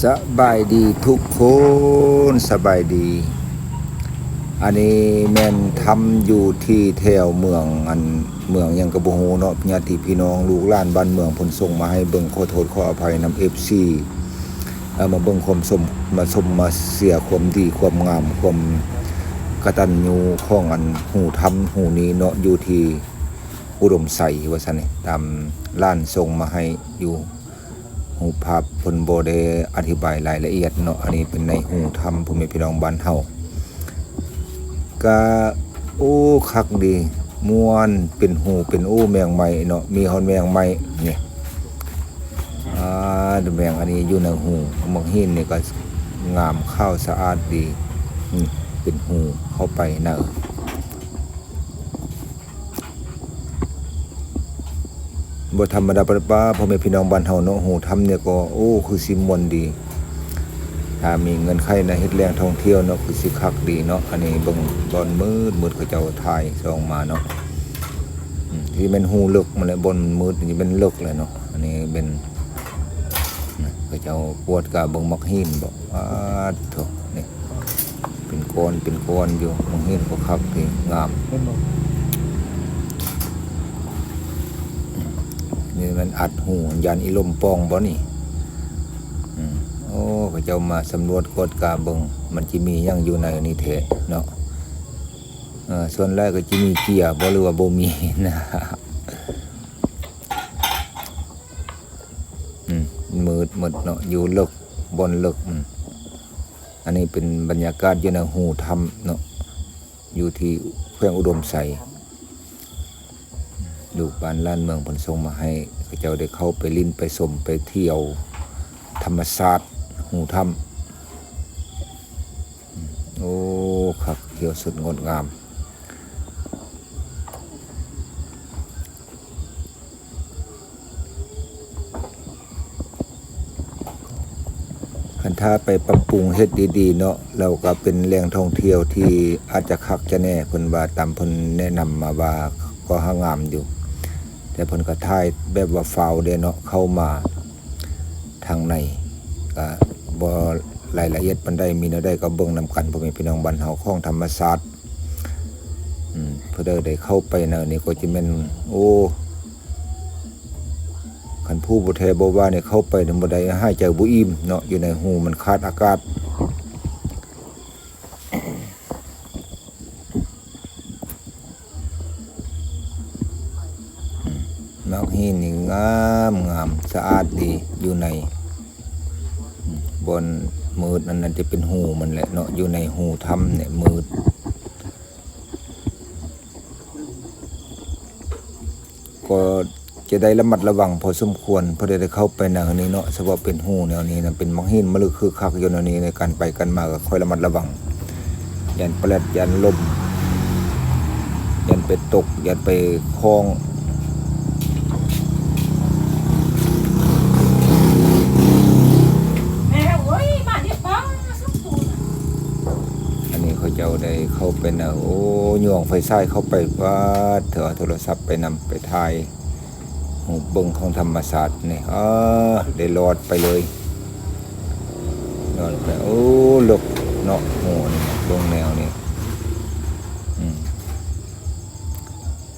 ສະບາຍດີທຸກຄົນ ສະບາຍດີ. ອັນນີ້ແມ່ນຖ້ຳຢູ່ທີ່ແຖວເມືອງ ອັນ ເມືອງຫຍັງກໍບໍ່ຮູ້ເນາະ ຍາດຕິພີ່ນ້ອງລູກຫຼານບ້ານເມືອງເພິ່ນສົ່ງມາໃຫ້ເບິ່ງ. ຂໍໂທດຂໍອະໄພນຳເອັຟຊີ ເອີ ມາເບິ່ງຄວາມຊົມ ມາຊົມມາເຊຍຄວາມດີຄວາມງາມ ຄວາມກະຕັນຍູຂອງອັນຮູຖ້ຳຮູນີ້ເນາະ ຢູ່ທີ່ອຸດົມໄຊວ່າຊັ້ນນີ້ ຕາມຫຼານສົ່ງມາໃຫ້ຢູ່. ຮູບພາບເພິ່ນບໍ່ໄດ້ອະທິບາຍລາຍລະອຽດເນາະ. ອັນນີ້ເປັນໃນຮູຖ້ຳ ພໍ່ແມ່ພີ່ນ້ອງບ້ານເຮົາ ກະ ໂອ້ ຄັກດີ ມ່ວນ ເປັນຮູເປັນ ໂອ້ ແມງໄມ້ເນາະ ມີຮອດແມງໄມ້ນີ້. ອ່າ ແມງອັນນີ້ຢູ່ໃນຮູ ໝາກຫີນນີ້ກະງາມຂາວສະອາດດີ. ນີ້ເປັນຮູເຂົ້າໄປໃນ ບໍ່ທຳມະດາປານໃດ ພໍ່ແມ່ພີ່ນ້ອງບ້ານເຮົາເນາະ. ຮູຖ້ຳນີ້ກໍ ໂອ້ ຄືຊິມ່ວນດີ ຖ້າມີເງື່ອນໄຂໃນເຮັດແຫຼ່ງທ່ອງທ່ຽວເນາະ ຄືຊິຄັກດີເນາະ. ອັນນີ້ເບິ່ງບ່ອນມືດໆ ເຂົາເຈົ້າຖ່າຍສ່ອງມາເນາະ. ອືມ ທີ່ແມ່ນຮູເລິກ ມັນແຫຼະ ບ່ອນມັນມືດນີ້ແມ່ນເລິກແຫຼະເນາະ. ອັນນີ້ເປັນ ນະ ເຂົາເຈົ້າກວດກາເບິ່ງໝາກຫີນບໍ ປາດໂທ້ ນີ້ ເປັນກ້ອນເປັນກ້ອນຢູ່. ໝາກຫີນກໍຄັກດີ ງາມ ເຫັນບໍ່? ນີ້ແມ່ນອັດຮູ ຢ້ານອີ່ລົມປ່ອງບໍນີ້? ອືມ ໂອ້ ເຂົາເຈົ້າມາສຳຫຼວດກວດກາເບິ່ງ ມັນຊິມີຫຍັງຢູ່ໃນນີ້ແທ້ເນາະ. ເອີ ສ່ວນຫຼາຍກໍຊິມີເຈ້ຍບໍ ຫຼືວ່າບໍ່ມີນະ? ອືມ ມືດໝົດເນາະ ຢູ່ເລິກ ບ່ອນເລິກ. ອືມ ອັນນີ້ເປັນບັນຍາກາດຢູ່ໃນຮູຖ້ຳເນາະ ຢູ່ທີ່ແຂວງອຸດົມໄຊ. ລູກບ້ານຫຼານເມືອງເພິ່ນສົ່ງມາໃຫ້ ເຂົາເຈົ້າໄດ້ເຂົ້າໄປຫຼິ້ນໄປຊົມໄປທ່ຽວທຳມະຊາດຮູຖ້ຳ. ໂອ້ ຄັກ ຂຽວສົດງົດງາມ. ຄັນຖ້າໄປປັບປຸງເຮັດດີໆເນາະ ແລ້ວກໍເປັນແຫຼ່ງທ່ອງທ່ຽວທີ່ອາດຈະຄັກຈະແນ່ ເພິ່ນວ່າ ຕາມເພິ່ນແນະນຳມາວ່າກໍຫາງາມຢູ່ ແຕ່ເພິ່ນກໍຖ່າຍແບບວ່າຟາວເດ້ເນາະ ເຂົ້າມາທາງໃນ ກໍບໍ່ລາຍລະອຽດປານໃດ. ມີແນວໃດກໍເບິ່ງນຳກັນ ພໍ່ແມ່ພີ່ນ້ອງບ້ານເຮົາ ຂອງທຳມະຊາດ. ອືມ ຜູ້ໃດໄດ້ເຂົ້າໄປໃນນີ້ກໍຈະແມ່ນ ໂອ້ ຄັນຜູ້ບໍ່ແທ້ບໍ່ວ່ານີ້ເຂົ້າໄປນີ້ບໍ່ໄດ້ ຫາຍໃຈບໍ່ອີ່ມເນາະ ຢູ່ໃນຮູມັນຂາດອາກາດ. ໝາກຫີນນີ້ງາມໆ ສະອາດດີ ຢູ່ໃນ ບ່ອນມືດນັ້ນ ນັ້ນຈະເປັນຮູມັນແຫຼະເນາະ ຢູ່ໃນຮູຖ້ຳນີ້ມືດ. ກໍຈະໄດ້ລະມັດລະວັງພໍສົມຄວນ ເພາະໄດ້ເຂົ້າໄປໃນນີ້ເນາະ. ສະເພາະເປັນຮູແນວນີ້ນະ ເປັນໝາກຫີນມະລຶກຄຶກຄັກຢູ່ແນວນີ້ ໃນການໄປການມາກໍຄ່ອຍລະມັດລະວັງ ຢ້ານປະແລັດ ຢ້ານລົມ ຢ້ານໄປຕົກ ຢ້ານໄປຄ້ອງ. ອັນນີ້ເຂົາເຈົ້າໄດ້ເຂົ້າໄປນະ ໂອ້ ຍ່ວງໄຟສາຍເຂົ້າໄປ ປາດເຖາະ ເອົາໂທລະສັບໄປນຳ ໄປຖ່າຍຮູບເບິ່ງຂອງທຳມະຊາດນີ້ ເອີ ໄດ້ລອດໄປເລີຍ ລອດໄປ. ໂອ້ ເລິກເນາະ ໂອ້ ເບິ່ງແນວນີ້ ອືມ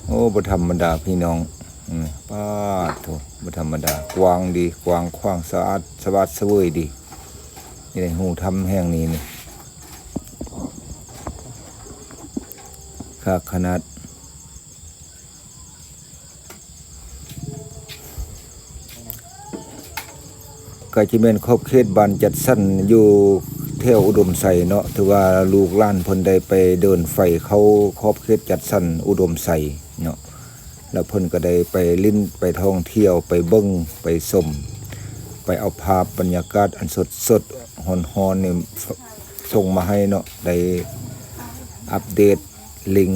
ໂອ້ ບໍ່ທຳມະດາພີ່ນ້ອງ. ອືມ ປາດໂທ້ ບໍ່ທຳມະດາ ກວ້າງດີ ກວ້າງຂວາງ ສະອາດສະຫວາດສະເຫວີຍດີ ຢູ່ໃນຮູຖ້ຳແຫ່ງນີ້ນີ້ ຄັກຂະໜາດ. ກໍຈະແມ່ນຂອບເຂດບ້ານຈັດສັນ ຢູ່ແຖວອຸດົມໄຊເນາະ ຖືວ່າລູກຫຼານເພິ່ນໄດ້ໄປເດີນໄຟເຂົ້າຂອບເຂດຈັດສັນອຸດົມໄຊເນາະ. ແລ້ວເພິ່ນກໍໄດ້ໄປຫຼິ້ນໄປທ່ອງທ່ຽວ ໄປເບິ່ງໄປຊົມ ໄປເອົາພາບບັນຍາກາດອັນສົດໆ ຮ້ອນໆນີ້ ສົ່ງມາໃຫ້ເນາະ ໄດ້ອັບເດດລິງ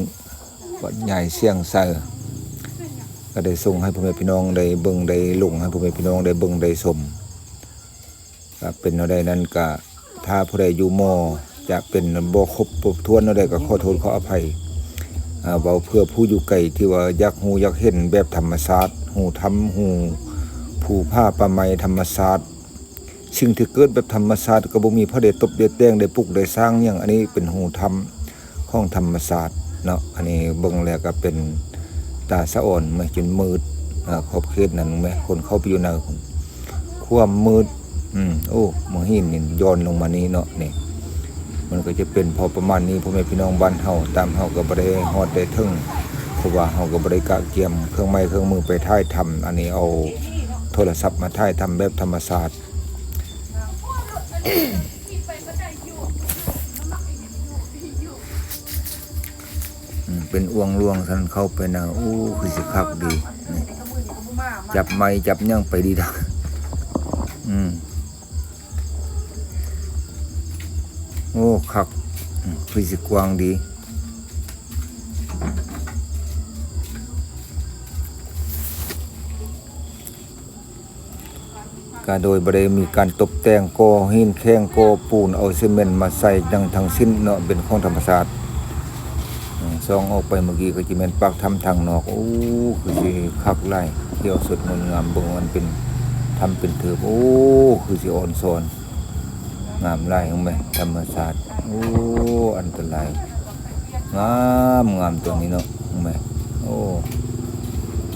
ບັນຍາຍສຽງໃສ່ ກໍໄດ້ສົ່ງໃຫ້ພໍ່ແມ່ພີ່ນ້ອງໄດ້ເບິ່ງໄດ້ລົງ ໃຫ້ພໍ່ແມ່ພີ່ນ້ອງໄດ້ເບິ່ງໄດ້ຊົມ. ກໍເປັນແນວໃດນັ້ນ ກໍຖ້າຜູ້ໃດຢູ່ມໍ ຈະເປັນບໍ່ຄົບຄົບຖ້ວນແນວໃດ ກໍຂໍໂທດຂໍອະໄພ. ເວົ້າເພື່ອຜູ້ຢູ່ໄກທີ່ວ່າຢາກຮູ້ຢາກເຫັນແບບທຳມະຊາດ ຮູຖ້ຳ ຮູພູຜາປ່າໄມ້ທຳມະຊາດ ສິ່ງທີ່ເກີດແບບທຳມະຊາດ ກໍບໍ່ມີໃຜໄດ້ຕົບໄດ້ແຕ່ງ ໄດ້ປຸກໄດ້ສ້າງຫຍັງ. ອັນນີ້ເປັນຮູທຳຂອງທຳມະຊາດເນາະ. ອັນນີ້ເບິ່ງແລ້ວກໍເປັນຕາສະອອນແມະ ຈົນມືດ ອາ ຂອບເຂດນັ້ນແມະ ຄົນເຂົ້າໄປຢູ່ໃນຄວາມມືດ. ອືມ ໂອ້ ມາຫີນນີ້ຢ່ອນລົງມານີ້ເນາະ ນີ້ ມັນກໍຈະເປັນພໍປະມານນີ້ ພໍ່ແມ່ພີ່ນ້ອງບ້ານເຮົາ. ຕາມເຮົາກໍບໍ່ໄດ້ຮອດໄດ້ເຖິງ ເພາະວ່າເຮົາກໍບໍ່ໄດ້ກະກຽມເຄື່ອງໄມ້ເຄື່ອງມືໄປຖ່າຍທຳ. ອັນນີ້ເອົາໂທລະສັບມາຖ່າຍທຳແບບທຳມະຊາດ. ອືມ ເປັນອ່ວງຫຼວງຊັ້ນເຂົ້າໄປນະ. ໂອ້ ຄືຊິຄັກດີ ນີ້ ຈັບໄມ້ຈັບຫຍັງໄປດີດາ. ອືມ ໂອ້ ຄັກ ອືມ ຄືຊິກວ້າງດີ. ກະໂດຍບໍ່ໄດ້ມີການຕົບແຕ່ງ ກໍ່ຫີນແຂງ ກໍ່ປູນ ເອົາຊີເມັນມາໃສ່ຫຍັງທັງສິ້ນເນາະ ເປັນຂອງທຳມະຊາດ. ອືມ ສ່ອງອອກໄປເມື່ອກີ້ກໍຈະແມ່ນປາກຖ້ຳທາງນອກ. ໂອ້ ຄືຊິຄັກຫຼາຍ ຂຽວສົດງົດງາມ. ເບິ່ງມັນເປັນຖ້ຳເປັນເທີບ. ໂອ້ ຄືຊິອອນຊອນ ງາມຫຼາຍ ເຫັນໄໝ ທຳມະຊາດ. ໂອ້ ອັນຕະລາຍ ງາມ ງາມຕົວນີ້ເນາະ ເຫັນໄໝ. ໂອ້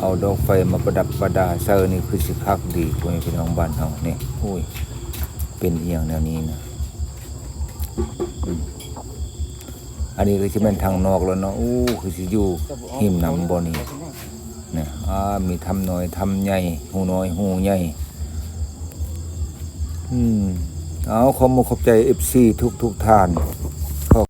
ເອົາດອກໄຟມາປະດັບປະດາໃສ່ນີ້ ຄືຊິຄັກດີ ພໍ່ແມ່ພີ່ນ້ອງບ້ານເຮົານີ້. ໂອ້ຍ ເປັນອີ່ຫຍັງແນວນີ້ນະ. ອືມ ອັນນີ້ກໍຊິແມ່ນທາງນອກແລ້ວເນາະ. ໂອ້ ຄືຊິຢູ່ຮິມນ້ຳບໍ່ນີ້ນະ. ອາ ມີຖ້ຳນ້ອຍ ຖ້ຳໃຫຍ່ ຮູນ້ອຍ ຮູໃຫຍ່. ອືມ ເອົາ ຂອບມຸກຂອບໃຈ ເອັຟຊີ ທຸກໆທ່ານ